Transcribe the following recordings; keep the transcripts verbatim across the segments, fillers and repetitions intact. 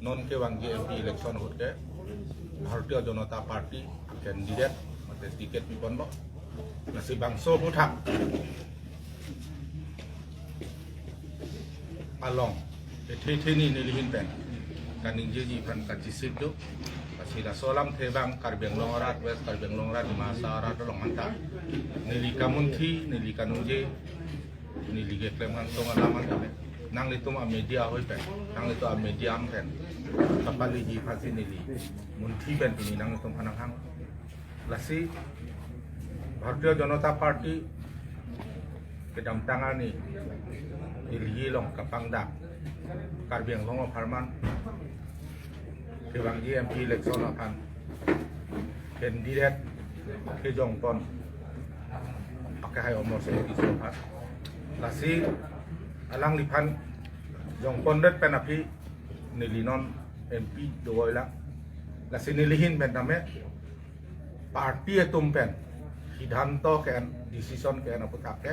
Non kevangji M P election ahut ke Bharatiya Janata Party candidate mate ticket piponlo. Lasi bangso aphuthak along ethe ethe ni nelihin pen kaningjeji aphan kachesik do. Lasi laso alamthe abang Karbi Anglong arat, West Karbi Anglong arat, Dima Hasao arat along anta neli kamunthi, neli kaningje, neli keklem kangsong alam anta nanglitum a media ahoi pen, nanglitum a media pen kapaleji aphansi neli munthi pen pini nanglitum aphan nanghang. Lasi Bharatiya Janata Party kedamtang arni Delhi along kapangdak Karbi Anglong apharman kevangji M P election aphan candidate kejongpon akehai Amarsing Tisso aphan. Lasi alangliphan jongpondet pen aphi neli non M P dovoi lang. Lasi nelihin pen tame party atum pen siddhanto ke-en, decision ke-en aphuthak ke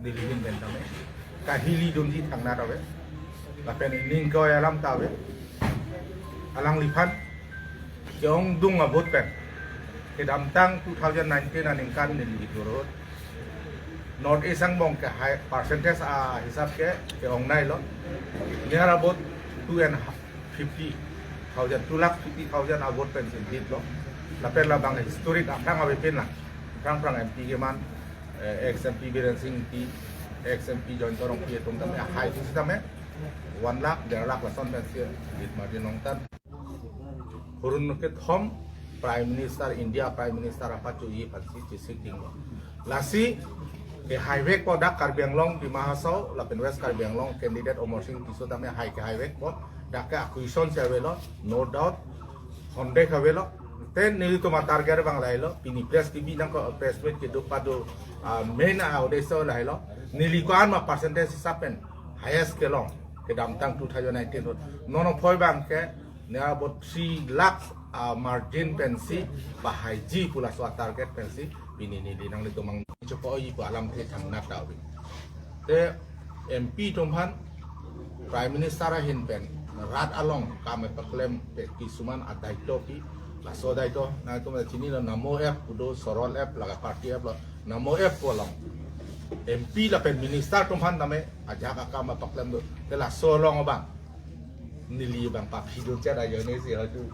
nelihin pen tame kahili dunji thangnat ave. Lapen ining koi alam ta ave. Alangliphan ke-ongdung a-vote pen kedamtang two thousand nineteen aningkan neli kedo ahut North East angbong ke high percentage ahisap ke ke-ongnailo. Near about two and fifty thousand, two lakh fifty thousand a-vote pensi lead lo. Lapen labang historic aphrang avepin lang. Aphrang aphrang M P keman, eh, ex M P Biren Singh Ingti, ex M P Jayanta Rongpi atum tame high pusitame one lakh, der lakh lason pensi lead margin longtan. Hurun kethom Prime Minister, India Prime Minister aphan choji aphansi chesik dinglo. Lasi kehaivekpo dak Karbi Anglong, Dima Hasao lapen West Karbi Anglong candidate Amarsing Tisso tame hai kehaivekpo, dak ke a-question si avelo, no doubt, hondek avelo. Te nelitum a-target abang lahelo, pini press T V nangkok press meet kedo pado, ah, main a-uddesho lahelo. Neli ko-an ma percentage hisap pen highest kelong kedamtang two thousand nineteen ahut. Non aphoi abang ke near about three lakhs a-margin pensi pahaiji pu laso a-target pensi pini neli nanglitum angchokoi pu alamthe thangnat ta ave. Te M P atum aphan Prime Minister ahin pen rat along kam kepaklem pen kisuman a-daito pi, laso daito nangtum chinilo, Namo app pu do, Sorol app, laga party app lo, Namo app pu along M P lapen minister atum aphan tame ajak akam kepaklem do. Te laso along abang neli abang paphi dun chet ajoine si hadu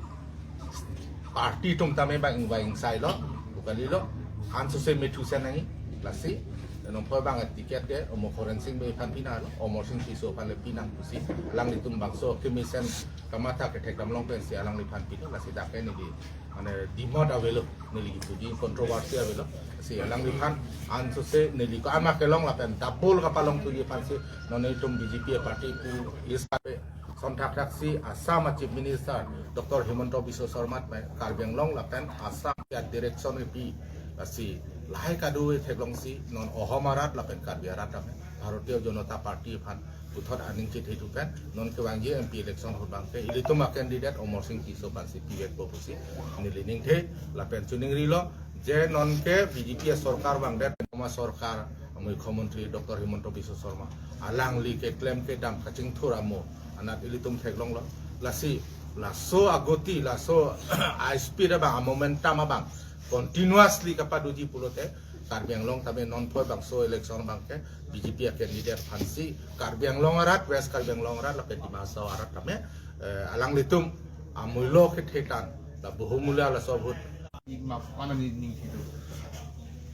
party atum tame abang ingvai ingsailo, pu kalilo, ansose methu sen nangji. Lasi non aphoi abang ticket ke Amo Khoren Sing Bey aphan pinanglo, Amarsing Tisso aphan le pinang pusi alanglitum bangso kemesen kamatha kethekdam long pensi alangliphan pilo. Lasi dak ke neli mane dimot avelo, neli kepuji controversy avelo. Si alangliphan ansose neli ko-an ma kelong lapen double kapalongthuji aphansi non nelitum B J P a-party pu list kape. Son thakthak si Assam a-Chief Minister Doctor Himanta Biswa Sarma tame Karbi Anglong lapen Assam a-direction kepi, lasi lahai kado theklongsi non Ahom arat lapen Karbi arat tame Bharatiya Janata Party aphan puthot aning chethe thu pen non kevangji M P election ahut abang ke ilitum a-candidate Amarsing Tisso aphansi pivekpo pusi neli ningthe. Lapen choningrilo je non ke B J P a-sorkar vangdet, Assam a-sorkar, Mukhyamantri Doctor Himanta Biswa Sarma alangli keklem kedam kachingthur amo anat ilitum theklonglo. Lasi laso agoti, laso a-speed abang, a-momentum abang continuously kapadoji pulote Karbi Anglong tame non aphoi bangso election abang ke B J P a-candidate aphansi Karbi Anglong arat, West Karbi Anglong arat lapen Dima Hasao arat tame, eh, alanglitum amullo kethe tang, la bahumullo laso vote. Ma-, mana ni ningthe do?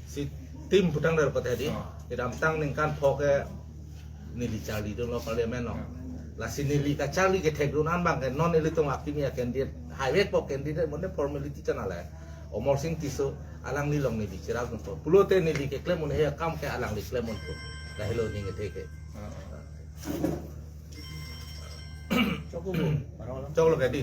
Si tim putang dar pathe di. Oh. Kedamtang ningkan phok ke neli charlidunlo parliament along. Hmm. Lasi neli kacharli kethekdun an abang ke non ilitum akimi a-candidate, haivekpo candidate, mane formality channel le. Amarsing Tisso alangli along neli chirapdunpo. Pulote neli keklem un-e akam ke alangli klem unpo. Lahelo ning kethe ke. Hmm. Choklo ke di.